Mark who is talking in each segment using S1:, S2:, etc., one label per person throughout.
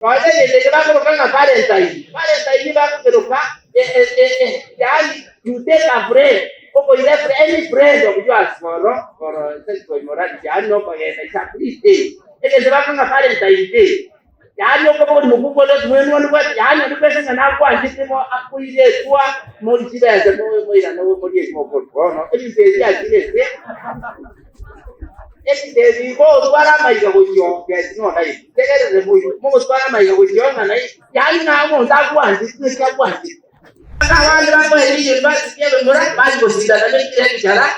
S1: Nonya egento eke bakoroka ng'a Valentine, Valentine bagokeroka yaani you take a friend, okoira any friend of yours for for sexual immorality, yaani nokogenda it's a free day. Egento bakoroka ng'a Valentine day, yaani okoba ori mokungu onde mwenu onde bwensi, yaani onde bwensi ng'a nakwanchete mo akoire etwa mori chibesa moirane morie eki mokoria. Bono ebinto ebi biachire ase. Ebitebi mogotwara amaiga gochia oo, there is no life. Tegerere moigwe, mogotwara amaiga gochia oo ng'a nai, yaani ng'a omonto agwanchete naki agwanchete. Ase abande bakoeria university ebemura bari gosindana ne chilecturer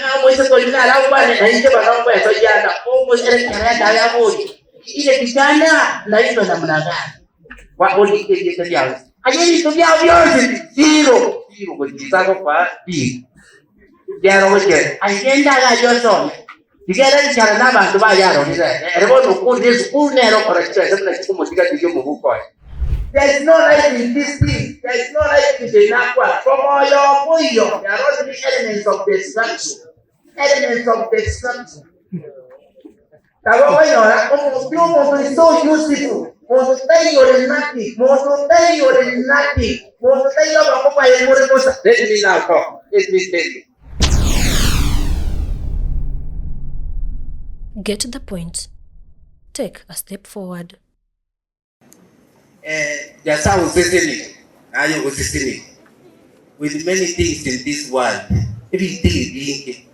S1: ng'a omoiseke oyio nare agokwane na inche bono nkoesoyia anga lecturer ekare aborie, ile kijana naitwa namna gani? Orike erieta riao. Aye ebinto biao bionsi zero, zero gochia inse agokoa big. Ekiagera ogochia aye genda iga ayio osome, tiga ere enchara na abanto baye arorire ere, ere bono okorire esukuru nere okora chibesa buna chikomotiga tiga omobuko oye. There is no life in this thing, there is no life in the inakwa, omoyo omoiyo, there are only elements of destruction, elements of destruction. Nabo okonyora omonto omonto is so useful, monto taiyo ore nothing, monto taiyo ore nothing, monto taiyo obongo bwaye bore bosa. Let me now talk, let me tell you.
S2: Get the point. Take a step forward.
S1: Eh, Nyasae osesenie, naye ogosesenie with many things in this world, ebinto ebinge.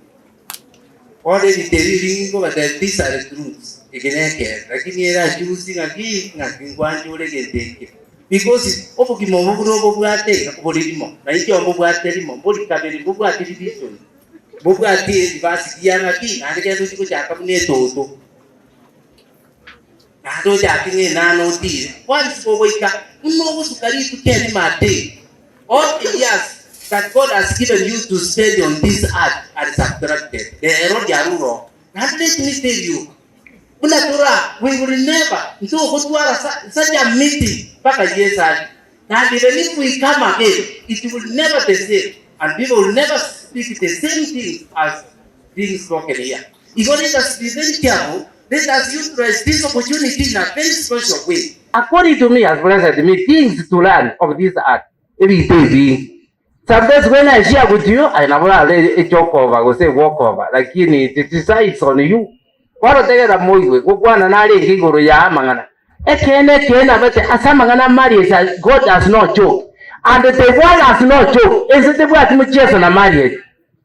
S1: Bono ebinto ebi ebinge nkobatebia these are the truths, eke nekeene, lakini erachusi ng'aki ng'aki nkwanchore egento eke. Because obogima obo buna obobwate iga bore rimo, na inche mbobwate rimo, mbori kabere, mbobwati revision, mbobwati reverse gear ng'aki, naende genda ochie gochaka buna etoto. Naende ochake ng'a enana otiire, once kogoika buna ogosuka rituko erimo ate, all the years that God has given you to spend on this earth are subtracted. Rero riarure oo. Naende let me tell you, buna tore aa, we will never, ntogotwara such a meeting mpaka Yeso ache. Naende even if we come again, it will never the same and people will never speak the same things as being spoken here. Igo let us be very careful Let us utilize this opportunity in a very special way. According to me has blessed me things to learn of this earth, ebinto ebinge. Sometimes when I share with you, aye nabo orarore echokoba gose egwokoba, lakini it decides on you. Bono tegerera moigwe, gokwana narenge igoro ya amang'ana. Ekeene ekeene nabete ase amang'ana a marriage God does not joke, and the world has no joke, ense tebwati mochieso na marriage.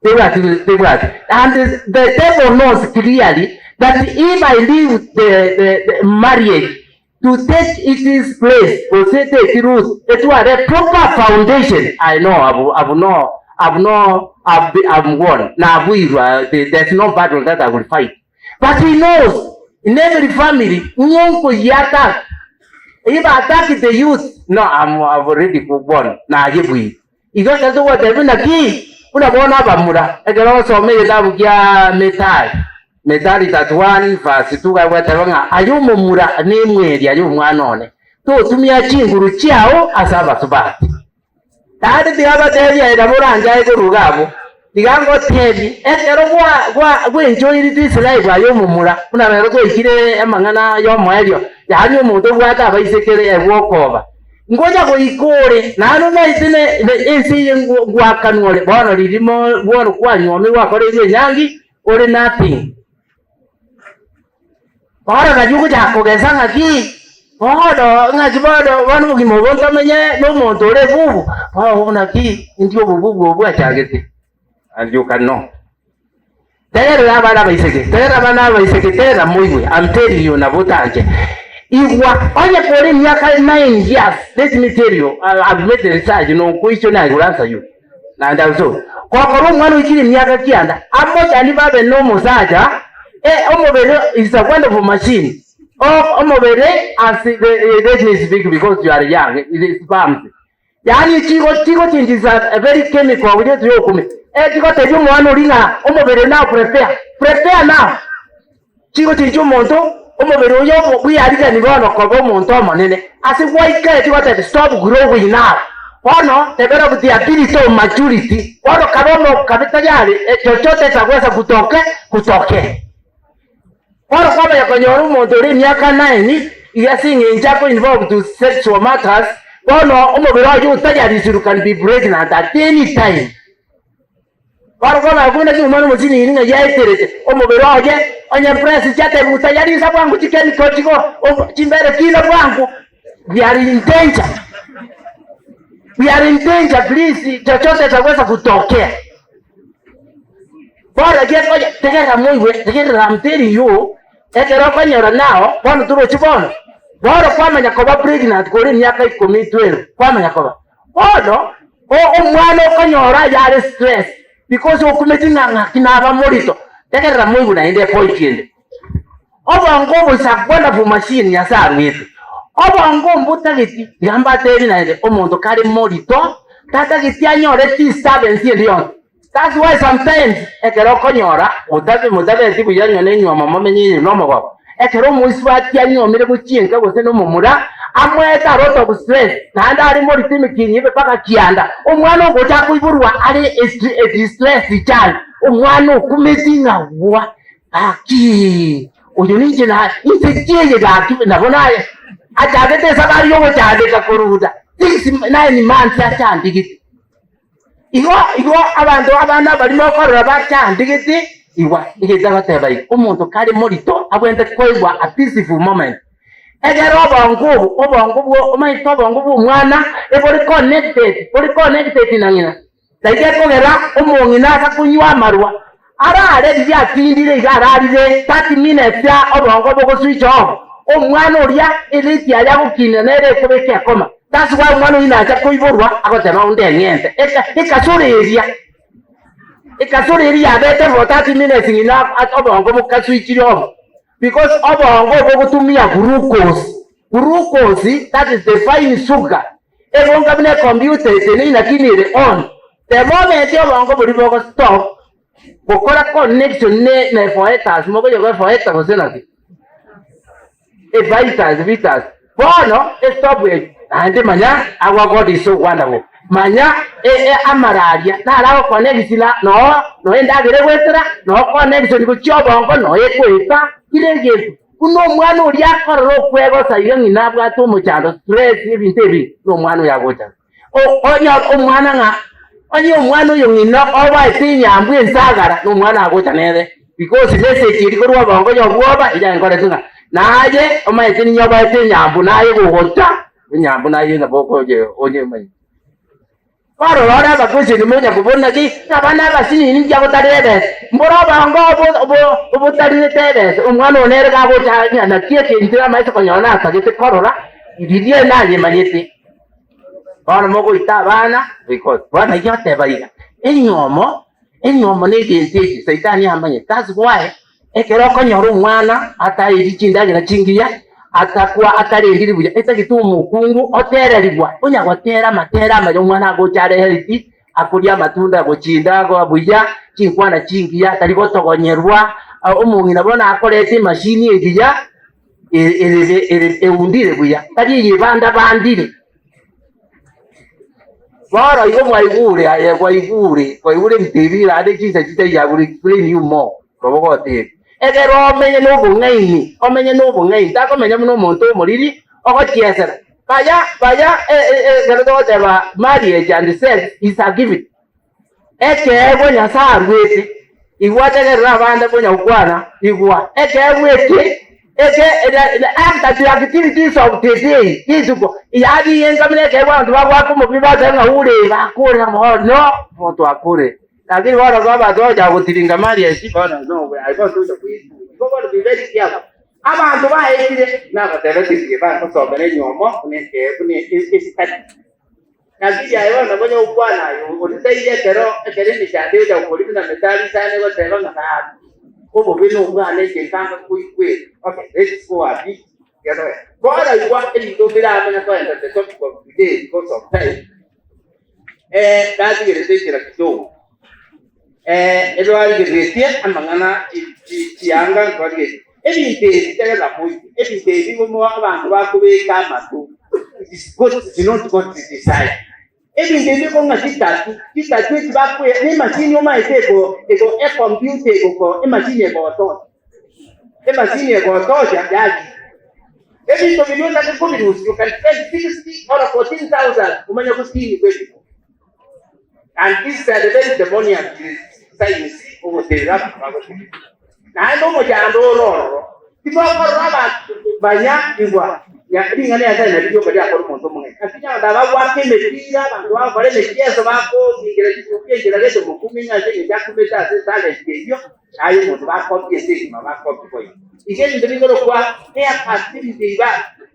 S1: Tebwati, tebwati. And the devil knows clearly that if I leave the, the, the marriage to take its place, gose take root, etware proper foundation, I know I've, I've no, I've no, I've, be, I've won. Nabuirwa, there's no battle that I will fight. But he knows in every family, ng'o nkoyiattack. If I attack the youth, no, I'm, I've already won. Nayebuire. Igo ekero togotebia naki buna bono abamura, ekero ogosoma egetabu kia Methali, Methali 31 verse 2 gagoteba ng'a aye omomura nemweri aye omwana one, totumia chinguru chiao ase abasubati. Naende tiga abatebie aye nabo oranchae korwa iga abwo, tiga ngotebie, ekero gwa gwa gwenchoiri this life aye omomura, buna rero twaikire amang'ana y'omoerio, yaani omonto obwate abaisekere egwokoba. Ngocha goika ore, naende omanyete ense eye ngwakanwa ore bono ririmo bono kwanyuomigwa gwakoreirwe enyangi ore nothing. Bono nari ogochaka kogesa ng'aki bono ng'aki bono bono obogima obo ntomenye na omonto ore ebubu, bono naki inki obobubu obo bwachagete and you can know. Tegerera abana abaiseke, tegerera abana abaiseke, tegerera moigwe, I'm telling you nabo otanche. Igwa, onye kore emiaka 9 years, let me tell you, I, I've made the research, no question I will answer you. And also, kokora omwana oikire emiaka kianda, amochani babe nomosacha, eh, omobere is a wonderful machine. O, omobere as the, eh, let me speak because you are young, it is sperms. Yaani chigo chigochinchisa a very chemical which is yokumia. Eh chigotebia omwana oria ng'a omobere now prepare, prepare now. Chigochinchia omonto omobere oyo obo bweyarigani bono koba omonto omonene. Ase gwaikare chigotebia stop growing now. Bono develop the ability of maturity. Bono kabe omo kabe tayari eh, chochote chagwesa kutoke kutoke. Bono kwamanya konyora omonto ore emiaka nine. Iga ase eng'encho ako involved to sexual matters, bono omobere oye otayarisirwe can be pregnant at any time. Bono komanya buna ki omwana omosinini ng'a yaeterete omobere oye, onye press chiatebiwa tayarisa bwango chichemical chigo chimbere kina bwango, we are in danger, we are in danger please chochote chaweza kutokea. Bono egekonya, tegerera moigwe, tegerera I'm telling you, ekero okonyora nao, bono torochi bono, bono kwamanya koba pregnant kore emiaka ikomi 12, kwamanya koba. Bono, omwana okonyora ayare stress because okumeti ng'a ng'aki naba morito, tegerera moigwe naende epoint ende. Obongo obo is a wonderful machine Nyasae aruete. Obongo mbotageti, tiga mbatebi naende, omonto kare morito, tatageti anyore disturbance ende yonsi. That's why sometimes ekero okonyora motabe motabeti buya onye nenyuomo momenye eye nomogoko, ekero omoisubati anyuomire gochia enka gose nomomura, amoete a lot of stress naende are morito emekienyi ebe mpaka kianda, omwana ogocha akoiborwa are a distressed child, omwana okumeti ng'a gwa gaki oyo ninche na inse ki eye gaki nabo naye achagete esabari yogochandeka koruta six nine months achandegete. Igo igo abanto abande abaria mokorora bachandegete, igwa egento agoteba iga, omonto kare morito abwenerete koigwa a peaceful moment. Ekero obongo obo, obongo bwo omanyete obongo bwa omwana ebore connected, bore connected na ng'ina. Like ekogera omong'ina asa konywa amarwa, arare riria atindire iga ararire 30 minutes aa obongo bogo switch off, omwana oria erate yaye agokinera nere ekobeka ekoma. That's why omwana oyio nacha koiborwa agoteba onde eng'ente eka ekasoro eria ekasoro eria yabete for 30 minutes ng'ina obongo bokaswichire off because obongo bogotumia glucose, glucose that is the fine sugar ebonga buna ecomputer ete lakini ere on the moment obongo boria bogo stop gokora connection ne na efoetas mokoyega efoeta gose naki evitas vitas bono estop eye naende manya our God is so wonderful manya amararia naro agokonect na noo noo endagera egoetera noo connection gochia obongo noo ekoeta kera egento buna omwana oria akorora okwegosa iga ng'ina abwate omochando stress ebinto ebi na omwana oyo agocha. Onye omwana ng'a onye omwana oyo ng'ina obaete enyambu ensagara, na omwana agocha nere, because message eria korwa obongo ya obwoba eria enkorete ng'a naye omanyete ninya obaete enyambu naye gogocha, enyambu naye nabo okoye onyemanyete. Bono rora abakueseni monya kobora naki ng'a abana abasinini mbuya botarire ebesa, mbore obongo obo obo obotarirete ebesa, omwana one nere gagocha ng'a naki ekeinto amaete konyora natagete korora, riria nayemanyete. Bono mogoita abana because bono ayio oteba iga, enywomo, enywomo na egento eke saitani amanyete. That's why ekero okonyora omwana ataeiri chindagera chingiya, atakwa atarendiri buya, etagete omokungu otererigwa, onya gotera amatera amaya omwana agocha are healthy, akoria amatunda gochinda agoa buya, chinkwana chingiya, atari gotogonyerwa, omong'ina bono akoreta emachine engiya. Ere eundire buya, tari eyebanda-bandire. Bono igo mwaigure aye kwaigure, kwaigure ebinto ebi naende chinsa chitaiyo I will explain you more robo gotebia. Ekero omenye nobong'aini, omenye nobong'aini, takomenya buna omonto omoriri ogochiesera. Baya baya ekero togoteba marriage and sex is a gift. Ekeegwa Nyasae aruete, igwa tegerera abande konya gokwana, igwa, ekeegwa eke, eke, after the activities of the day, rituko, yabigenka buna ekeegwa abanto bagoaka omobere bateba ng'a ure, bakore amo, no, omonto akore. Lakini bono igo abanto bagochaka gotiringa marriage, bono no, igo tocha koigwa. Igo bono be very careful. Abanto baetire, nabatebeti mbuya bagosomera enywomo buna ekeegwa, buna esitadi. Naki aye bono nabo onye gokwana aye oriteire ekero ekero emechando egocha gokori buna methali isano egoteba ng'a gaki obobe nobwane inche ntange koigwera. Okay, let's go a bit together. Bono igwa ebinto mbire amanya koenda the topic of today because of time. Eh, natigerete enchera kidogo. Eh, ebwarigereretie amang'ana chianga nkorigereria. Ebinto ebi tegerera moigwe, ebinto ebi bomo abanto bakobeka amato, it is God, it is not God's desire. Ebinto ebi bikong'a chitatu, chitatu echi bakoe na emachine omanyete ego ego ecomputer egoko emachine egotocha, emachine egotocha yachi. Ebinto biria otake kobirusia, you can spend 60 or 14,000 omanye gotinyigwa ebinto. And these are the very demoniac signs ogoterera abanto bagoterera. Naende omochando ore ororo, timokorora abanto banya igwa ring'ana ria Nyasae nario rioka riakora omonto omong'aini. Naki abanto aba bagoaka emepira, abanto bagokora emechieso, bakogingira chituki enchera gete omokumi ng'a ase engencho akumete ase etalent eyio, Aye omonto bakobia ase ekima bakobia boigo. Iga ebinto bikorokwa haircut ebinto ebi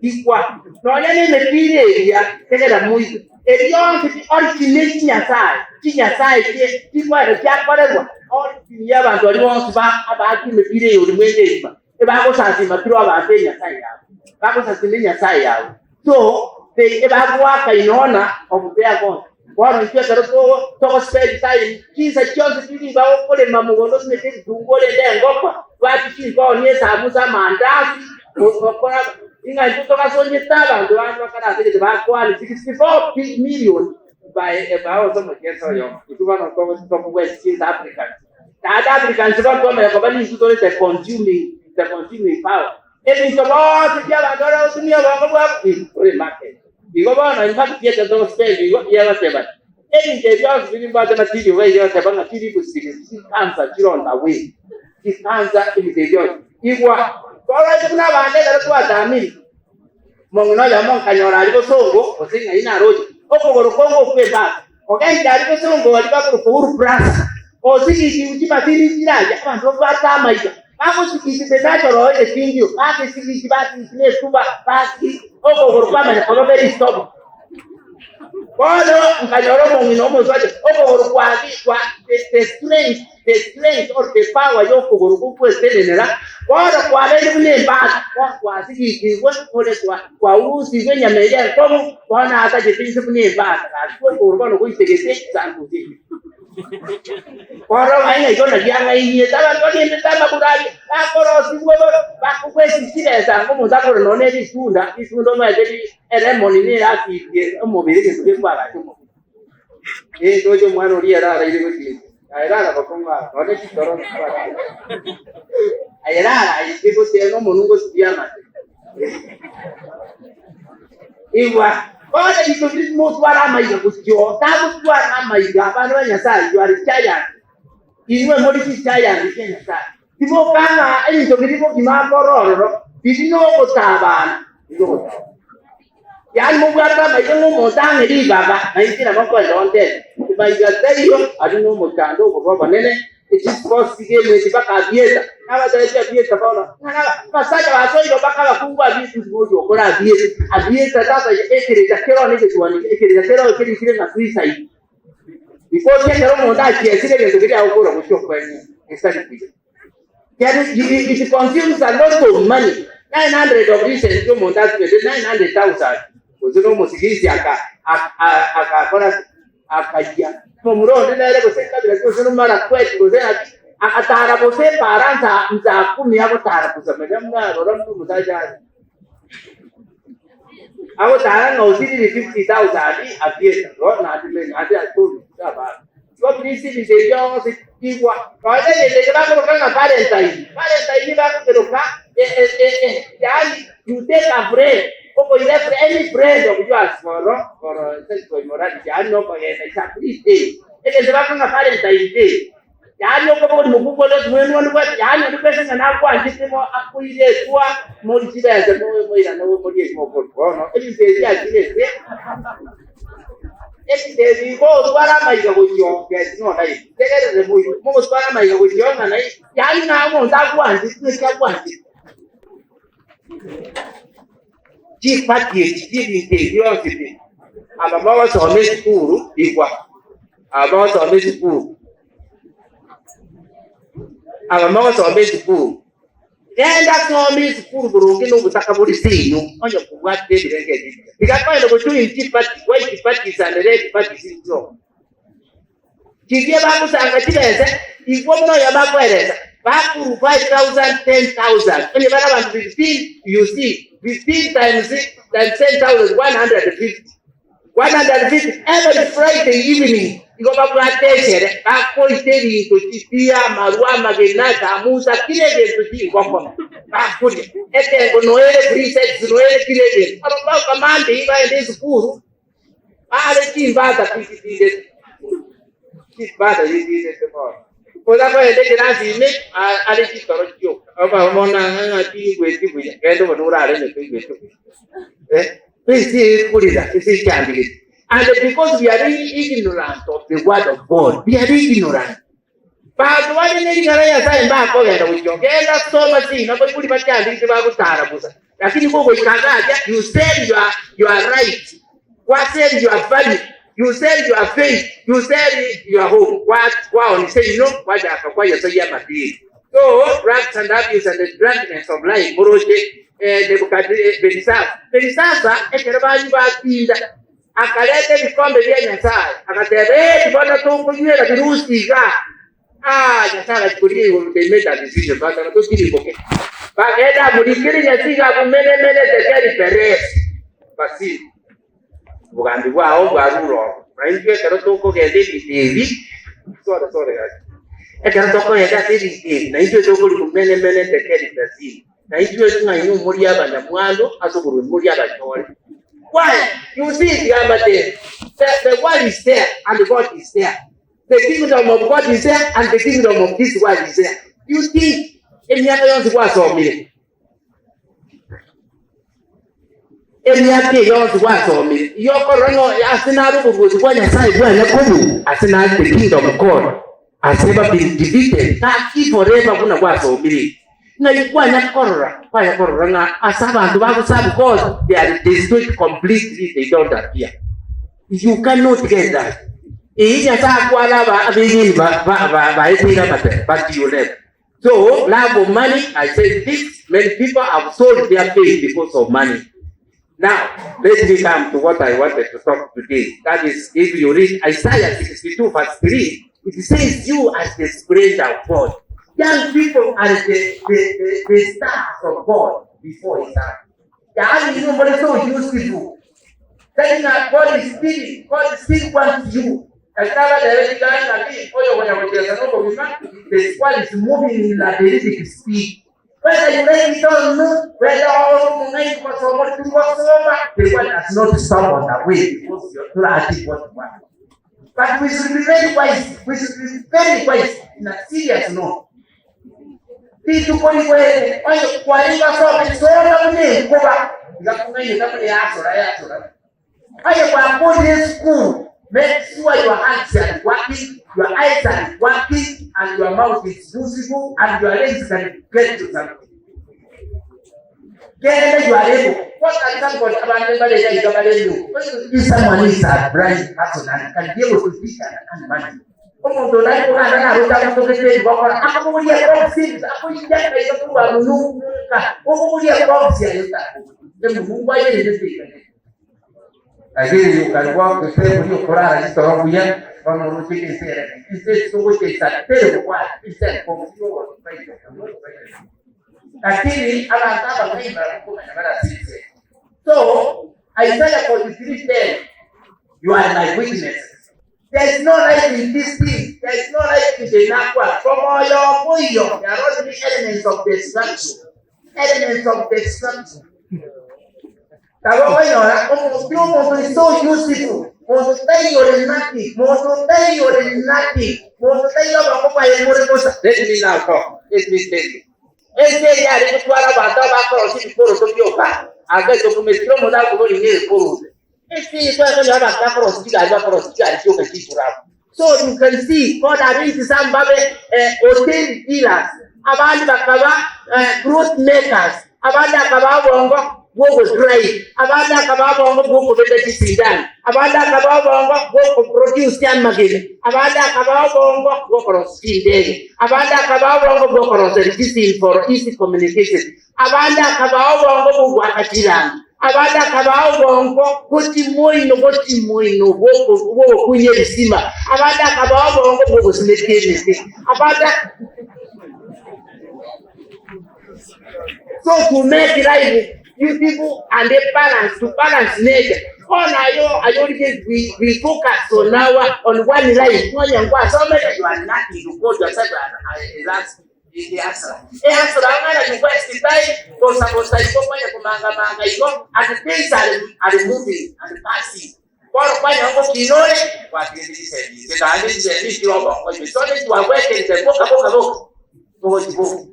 S1: bikwa nonya nemepira eria tegera moigwe. Ebi yonsi pi origin ne chinyasae, chinyasae chie chikoenda chiakorerwa origin ya abanto baria bonsi ba abaaki emepira eye orimwenge egima ebagosasima through abanto enyasae yabo. Bagosasima enyasae yabo. So they ebagoaka in honor of their God. Bono intwe ekero togo togo spend time chinsa chionsi chiri ribaga okorema mogondo osimeke ebitunguo orende engoko, bwati chinkoni, esamusa, amandasi, gokora ng'a intwe togasonyete abanto bande bakare ase egento bakwane 64 million by ase omocheso oyomo. Intwe bono togo tokobweti chinsa Africans. Naende Africans bono twamanya koba nintwe tore the consuming the consuming power. Ebinto bonsi bi'abanto baria bagotumia obongo bwabo nigo ore market. Igo bono in fact ekero togospend igo yegoteba ebinto ebi bionsi biri mbwate material iga egoteba ng'a chiri gosiri chikansa chire on the way. Chikansa ebinto ebi bionsi. Igwa toroche buna abanto ekero twatamire omong'ina oyomo nkanyora aria bosongo gose ng'ai naroche okogoro konge okwo embaka Ogende aria bosongo baria bakorokwa Uhuru Plaza, osigisiwe chimasini chiraria abanto babwate amaiga, bagosigisi the natural egetingio, bagesigisi basigisi na etuba, basigisi okogoro kwamanya koba very stubborn. Bono nkanyora omong'ina omosacha okogoro kwagi kwa the, the strength, the strength or the power ya okogoro gokwetenenera, bono kwabeire buna embata, bono kwasigisigwe ore kwa Kwaurusigwe enyama eria enkong'u, bono atachete inse buna embata, gaki okogoro bono goitegete esanduki eyio. Bono ng'ai ng'ai bono riang'ainiete abanto bagendete amagoro aria, bakorosigwa bakogwesi chibesa ng'a omonto akore nonya ne ritunda, ritunda omanyete ri elemoni nere asirie omobere egento gekoagacha omobere. Eh, ndoche omwana oria ere araire gochia inse. Aye rara bokong'u aa, nonya chitoro Aye rara aye gose nomonwe ngosibia amate. Igwa, bono ebinto biria timotwara amaiga gochia oo, tagotwara amaiga abana ba Nyasaye, you are giant. Inwe more chigiant chia Nyasaye. Timokang'a ebinto biria bogima akore ororo, biria nogotabana, biria ogotabana. Yaani mobwate amaiga ng'a omonto ang'e ribaga, na inche nabo nkoenda ontebe, maiga taiyo, aria nomochando oborwa obonene, echikosi gemweti mpaka abieta, nabatebetie abieta bono, ng'a naba abasacha basoire mpaka abakungu abieta inche moria okore abieta, abieta sasa ekerecha keroo na egetuani ekerecha keroo kerikire ng'a suicide. Because ekero omonto achiesire egento keria agokora gochia okoenia, etari buya. Yaani it consumes a lot of money. 900 of recent omonto asibete 900,000 gose na omosigisi aka akakora akayia momura onde nere gose kabira ki gose nomarakweti gose naki agatara gose epara nsa nsa kumi agotara bosa manya buna rora buna omosacha are agotara ng'a osirire 50,000 abieta bono naende naende I told you abana Igo please ebinto ebi bionsi igwa. Nonya egento eke bakoroka ng'a Valentine, Valentine bagokeroka yaani you take a friend, okoira any friend of yours for for sexual immorality, yaani nokogenda is a free day. Egento bakoroka ng'a Valentine day, yaani okobogoria mokungu onde onsi mwenwe onde bwate, yaani onde bwese ng'a nakwanchete mo akoire etwa mori chibesa moirane morie eki mokorwa. Bono ebinto ebi biachire ase. Ebinto ebi gotwara amaiga gochia oo, there is no life. Tegerere moigwe, mogotwara amaiga gochia oo ng'a nai, yaani ng'a omonto agwanchete naki agwanchete. Chipati echi chi'ebinto ebi bionsi pi, aba mogosoma esukuru igwa, aba mogosoma esukuru, aba mogosoma esukuru. Genda soma esukuru boronge na obotaka bore seino, onye kobwatire ebirengo ebi ebiya. Tiga kogenda gojoin chiparty, white parties and red parties inchoo. Chiria bagosanga chibesa, igwa buna oyomo akoeresa, bakorwa 5000, 10,000, onye bare abanto 15, you see, 15 times times 10,000, 150. 150 every Friday evening. Igo babwate echere, bakoita ebinto, chipia, amarwa, amagena, esamusa, kera egento chingoko bakoria. Etengo noere free sex, noere kera egento. Aba bakamambia baende esukuru, bare chimbata tichitindete, chimbata chitindete bono. Oza kogenda ekerasi ime, are chitoro chioka. Oba bono ng'a tingweti buya, genda bono orare onye toigweti buya. Eh, ense eye ekorera, ase echandegete. And because we are ignorant of the word of God, we are ignorant. Banto bare ne ring'ana ria Nyasaye mbakogenda gochia genda soma sina baibori bachandegete bagotara bosa. Lakini gogoika ngacha you sell your, your right, kwa sell your value, you sell your faith, you sell your home, kwa kwaoni seino kwachaka kwa Nyasaye amatiri. So drugs and abuse and the drunkenness of life moroche eh, Nebukadnezar. Belshazzar ekero banywa batinda akareta ebikombe bia Nyasaye agateba, "Eh, bono tokonywera birusi iga." Ah, Nyasaye agachia korigia igoro they made a decision bateba totirimboke. Bagenda amorikere Nyasaye iga abwo mene mene tekeri peres. Basi obogambi bwao bwarure oo. Na intwe ekero tokogenda ebinto ebi, sore sore gaki. Ekero tokogenda ase ebinto ebi, na intwe tokorikwa mene mene tekeri peres. Na intwe ng'a inwe mori abanyamwando ase oboruoti, mori abachore. Why? You see, gamba the, the, the world is there and God is there. The kingdom of God is there and the kingdom of this world is there. You think emiaka yonsi gwasomire emiaka eye yonsi gwasomire yokorora ng'a ase nare oboruoti bwa Nyasaye bwane kobu ase nare the kingdom of God has never been defeated gaki forever buna gwasomire ng'ai kwanya korora kwanya korora ng'a ase abanto bagoserve God they are destroyed completely they don't appear you cannot get that Eye Nyasaye akware aba abegeni ba ba ba baeteire amatemo but you never so love of money I said this many people have sold their faith because of money Now, let me come to what I wanted to talk today. That is, if you read Isaiah 62, verse 3, it says, You are the splendor of God. Young people are the, the, the, the stars of God before His eyes. Yaani, you know, so useful. Tell that God is still, God still wants you. Ekaba dere digani naki, oyo konya gocheza no kobima, the squad is moving in a terrific speed. Whether you like it or not, whether all mung'aini kwasoma tungwasoma, the world does not stop on the way because you're not achieve what you want. But we should be very wise. We should be very wise in a serious note. Rituko rigwere onye kwari basome soma buna enkuba iga kung'aini kamuna yasora yasora Aye kwakorire esukuru, make sure your hands are working, your eyes are working, and your mouth is useful, and your legs can get to something. Genda you are able. What can somebody abande bare iga iga bare yo? If someone is a blind person and can be able to speak and earn money. Omonto onari koganda naroche amotogete ebigokora, akobogoria box, akoiyaka iga korwa mununga, okobogoria box aye otakobogoria. Emunungu aye erende. Lakini ukarigwa gose oria okorara chitoro buya, bono oroche ense ere ense ase togocha tere gokwana ense Lakini abanto abang'aini barabwo komanya bare ase ense. So Isaiah 43:10 you are my witnesses. There is no life in this thing. There is no life in the natural. Omoyo okoiyo, there are only elements of destruction. Elements of destruction. Nabo okonyora omonto omonto is so useful, monto taiyo ore nothing, monto taiyo ore nothing, monto taiyo obongo bwaye bore bosa. Let me now talk, let me tell you. Ense eye yare gotwara abanto abakorosia ebikoroto bioka, agacha okomesira omonto akobori ng'a ekoroto. Ense eye tware konyora abanto bakorosia chigari bakorosia chigari chioka chiturabo. So you can see God arranged some babe eh, hotel dealers, abande bakaba eh, cloth makers, abande akaba obongo bw'ogodrive, abande akaba obongo bw'okobeka chisindano, abande akaba obongo bw'okoproduce amagena, abande akaba obongo bw'okorosia chindege, abande akaba obongo bw'okoroseria chisimi for easy communication, Abande akabaa obongo bw'ogoaka chirangi, abande akabaa obongo bw'chimoino bw'chimoino bw'ogokunya ebisima, abande akabaa obongo bw'ogosimeka emete, abande So to make life beautiful and balance, to balance nature. Bono aye aye origie we, we focus on our on one line onye nkwasomete you are nothing you call yourself a, a, last a hustler. A hustler ng'ana you waste time kosa kosa igo kwanya komanga manga igo and things are, are moving and passing. Bono kwanya ngokina ore gwatigete chisemi inse naende chisemi chire obongo ime so that you are working the boka boka boka bogochi boka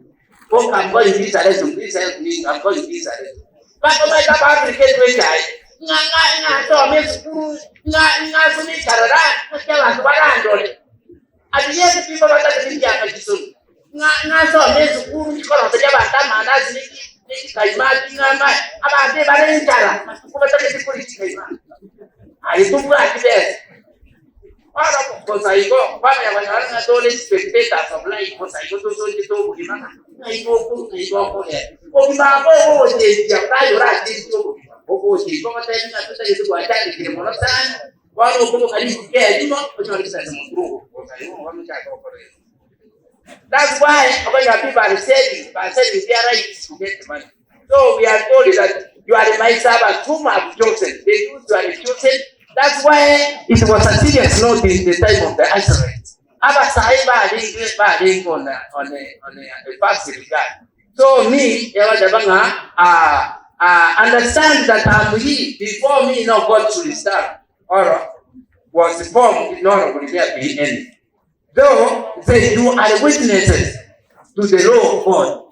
S1: boka I'm going this direction please help me I'm going this direction. Bakomaete Abaafrika etwechaye ng'a ng'a ng'a nsome esukuru ng'a ng'a nsome ekarara ng'aki abanto barandore. At yet people batagete ekiama chisoni ng'a ng'a nsome esukuru nchikoroseria abanto amandasi ne chi ne chikaimati ng'a mbae abanto ebare enchara matuko batagete koria chikaimati. Aye tobwati besa. Bono bosa igo kwamanya konyora ng'a tore spectators of life bosa igo tosochete obogima ng'a ng'ai gokorwa ng'ai gokogenda. Obogima obo ogochenchia buna orachenchie obogima ogochenchia ogotebi ng'a totagete gwachandekire mono sana bono okoboka rituko erimo onyore chisese motwe ogo bosa igo igo mochake gokora igo. That's why okonyora people are selling, are selling their rights to get money. So we are told that you are my servant whom I have chosen. They use you are chosen. That's why it was a serious note in the time of the Israelites. Abasae barenge barenge on a, on a, on a, a fast regard. So me, yabateba ng'a uh, uh, understand that I'm he before me no God should start or was formed nor will there be any. Though say you are witnesses to the law of God.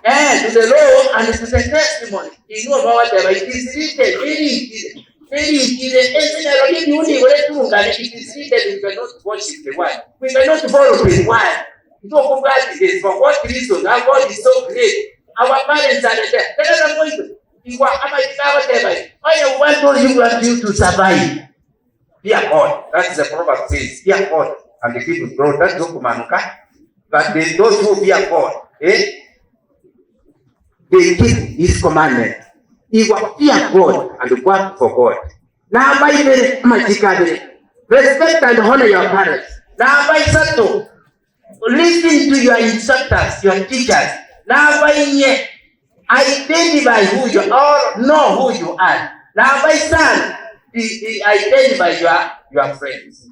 S1: Eh, to the law and to the testimony. Inwe mwagoteba, it is written, erikire, erikire, ense nero ribiuni igoro etungane, it is written, we cannot worship the word. We cannot follow the word. Ntokobwati this, for what reason? Our God is so great. Our parents are there. Tera moito. Igwa amaika agoteba, onye we want all you want you to survive. Fear God. That is the proverb says. Fear God and the people grow. That's Dokumanuka. But they, those who fear God, eh, they keep his commandment. Igwa fear God and work for God. Namba ibere amachiko abere. Respect and honor your parents. Namba isato. Listen to your instructors, your teachers. Namba inye. Identify who you are, know who you are. Namba isano. Identify your, your friends.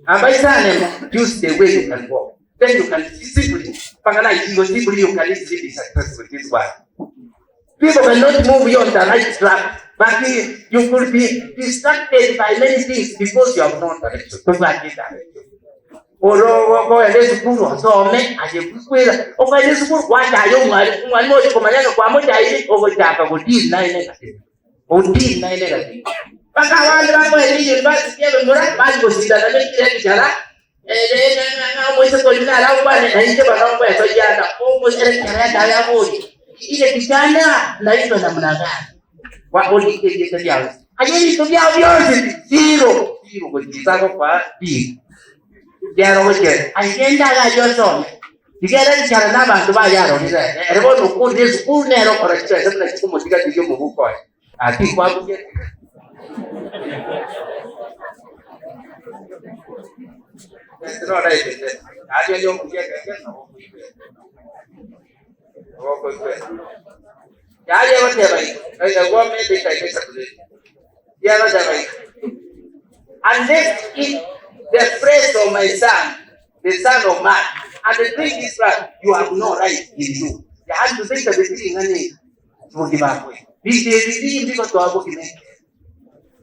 S1: Namba isano, choose the way you can walk. Then you can simply, pangana ikigo simply you can easily be successful in this world. People cannot move you on the right track, but you could be distracted by many things because you have no direction. Tobwati direction. Oro ogoenda esukuru osome aye kwera ogoenda esukuru gwachaya omwalimu omwalimu ochi komanya ng'a kwamochaire ogochaka go deal naye negative. O deal naye negative. Mpaka abande bakoenda university ebemura bari gosindana na ekire ebichara omoiseke oyio nare agokwane na inche bono nkoesoyia anga ere ekero ekare aborie ile kijana naitwa namna gani orike erieta riao aye ebinto biao bionsi zero zero gochia agokoa big kiaro gochia aye genda iga ayio osome tiga ere richara na abanto baye arorire ere ere bono okorire esukuru nere okora chibesa buna chikomotiga tiga omobuko oye Aki kwabugia Unless eat the flesh of my son, the son of man, and drink his blood, you have no right in you. Yaani tuzaita betiri ng'ane bogima bwe. Binto ebi bindi gotoa bogima ekero.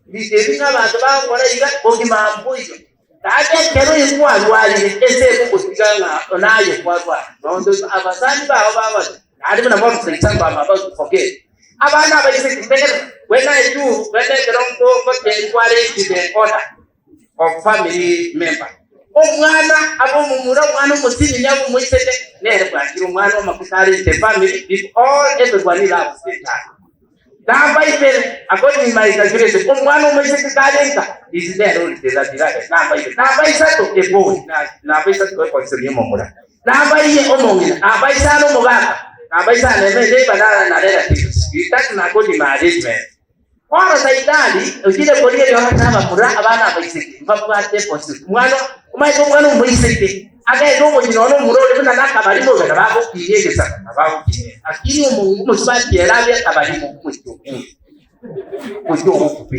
S1: Binto ebi ng'a abanto bagokora iga, bogima mboiyo. Tata ekero oye kwarwarire, ense ekogotiga ng'a naye kwarwara. Nondo abasani bao bagocha, naende buna bono for example I'm about to forget. Abana abaiseke, tegerera, when I do, when ekero nko ngote nkwarenge the order of family member. Omwana abe omomura, omwana omosinini abe omoiseke, nere bwakire omwana omoke kare the family, if all everyone loves the child. Namba ibere, according my calculation, omwana omoiseke kare nka, is nere ori the beloved. Namba ibere. Namba isato, a boy. Namba isato ekonsiria omomura. Namba iye, omong'ina. Namba isano, omogaka. Namba isano eme neighbor na na relatives. That's according my arrangement. Bono Saitani ochire koria eriogo ase abamura abana abaiseke, mbabwate bosio. Omwana, omanyete omwana omoiseke agende omochie nonya nomomura ore buna nakabarimo iga nabo agokinia egesaku, nabo agokinia. Lakini omo omosubati ere abe akabarimo omochie okuya, omochie ogokubi.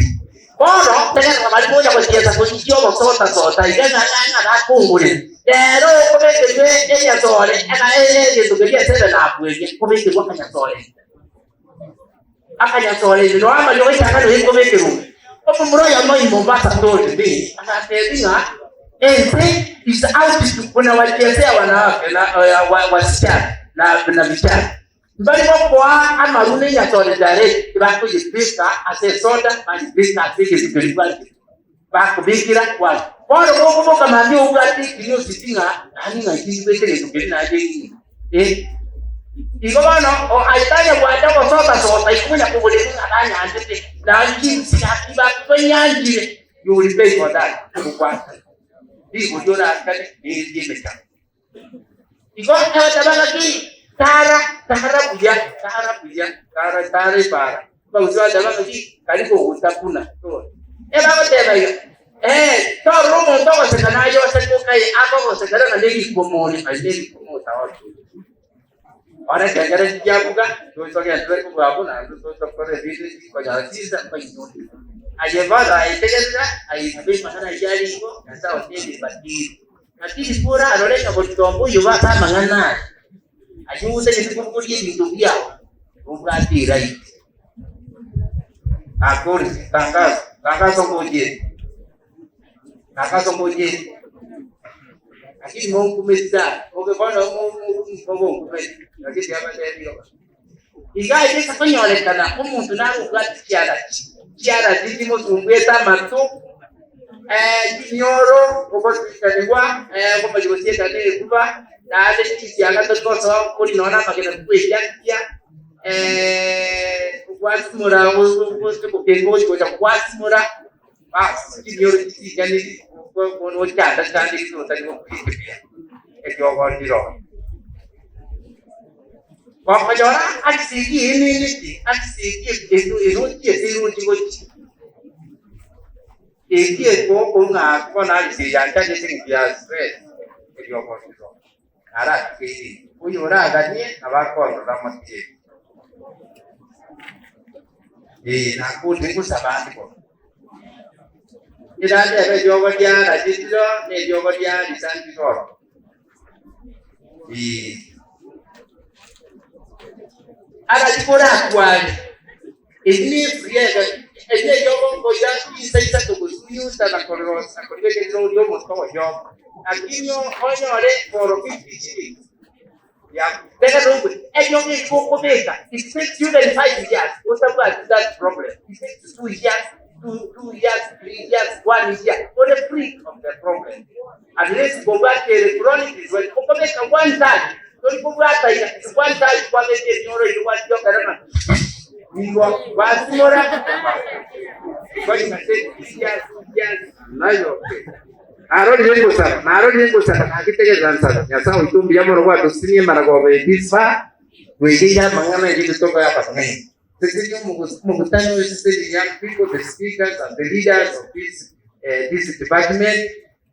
S1: Bono tegerera baria gocha gochiesa gochichia obosota-sota iga ng'a ng'a bakongorere. Rero okobekerwa enyasore ega egento keria esebe nakueria, okobekerwa akanyasore ime. Akanyasore ime, nonya amariogo aisanga nonya ekobekerwa ime. Omomura oyomo in Mombasa told me, agatebia ng'a ense is out to buna wachiesea wanawake na wasichana na na vijana. Mbari gokoa amaru na enyasore direct, tibakoyebeka ase esoda, bayebeka ase egento keria bwanchete, bakobekera kwanza. Bono gokoboka mambia obwate ekinyosi ng'a nani ng'ai tindibwete egento keria naye ng'ina. Eh. Igo bono aye tanya gwacha gosoka soka igo konya koborerwa ng'a banyanchete, nanchi gaki banyanchire, you will pay for that. Ogokwana. Rigori orakane neri emechando. Igo agateba ng'aki, Tara, tara buya, tara buya, tara, tara epaara. Abagusi bagateba ng'aki, Karibu ogotakuna. Ebagoteba iga, Eh, torora omonto ogoseka naye oseke okaye akogosekera ng'a nerikoma ore, aye nerikoma otaoche. Bono ekengere chiabuga, togenderere kobua abwo naende tokore ebinto ebi konyora chinsa mbainyore. Aye bono aye tegerera, aye nabo amang'ana ayio are igo, Nyasae otebire batiri. Lakini korarore ng'a boitongo oyobo ase amang'ana aya, ayio otagete kobogoria ebinto biao, nobwate eright. Nakorire, tangazo, tangazo ngochiete, tangazo ngochiete. Lakini monkumeti sana, obe bono mogonkumeti, lakini tiabatebi igo. Iga aye konyorekana omonto nare obwate chiarati, chiarati chimosumbwete amato, chimioro, ogotikanigwa, okomanya gosieka na ekuba, naende chinsiaga tori gosoa kori nonya na amagena bwechiakia, gwasimora ogokenga gochi gocha gwasimora, bas chimioro chichinyaniri ochanda chande otari gokuria buya, eriogo ndiro. Gokonyora akisigie eminiti, akisigie erochie ase erochie gochia. Ekie ekong'a bono akisigie yanchani ase eng'encho ya stress eriogo ndiro. Naratige ere, oyo oraganie nabo akondora amakieri. Ee, nakonde ngosaba ande bono. Eratebe eriogo ria rachitiro na eriogo ria risandiroro. Ee. Arachie koratware, eri ne eri neriogo nkoira chinsa isato gosunyuta na korirosia na koribekerera oria omote oyomo, lakini onyore for 50 shillings ya tega nokwe eriogo eri gokobeka it takes you even 5 years otabwati that problem it takes 2 years 2 years 3 years 1 year ore free of the problem Unless kobwate electronic when okobeka one touch tori kobwata iga it's one touch kwabeka ebinyoro erio gwatiokera ng'a nigo gwasimora goika years years nayo narorire ngosaba narorire ngosaba nagitegerera nsaba Nyasaye oito mbuya mono gwatosinie maragoba this far twegeire amang'ana erio tokoya abang'aini Sesenia omokutano oyo sesenia young people the speakers and the leaders of this, this department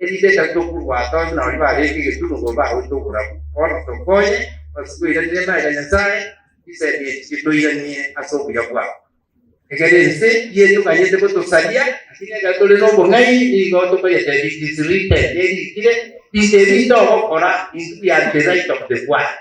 S1: erinde ekero tokorwa tore buna baria babeka egetunu nigo bagoita oborabu. Bono tokonye ase koirania emaiga Nyasaye, chisemi echi chitoiranie ase obuya bwao. Ekero ense yetoganyete gotosaria, lakini ekero tore nobong'aini nigo tokoyetebia it is written, nerikire, binto ebi ntogokora, intwe we are the light of the world.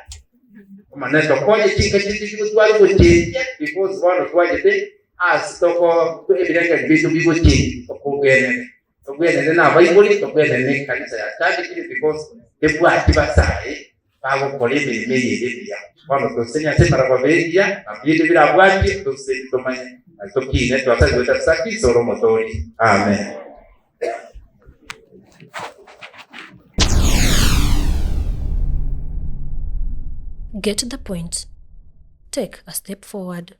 S1: Omonene tokonye chinka chiaito chigotwara ogochenchia because bono twachete ase toko ebirengererio biaito bigochenchia tokobwenere. Tobwenere na abaibori, tobwenere ne ekanisa ya church because tebwati basae bagokora emeremo eye ere emiya. Bono tosesenie ase emerababa egiya na binde birabwatie tosesenie tomanye na tokine twasabire goetera ase Kristo ore omotoori. Amen.
S2: Get the point. Take a step forward.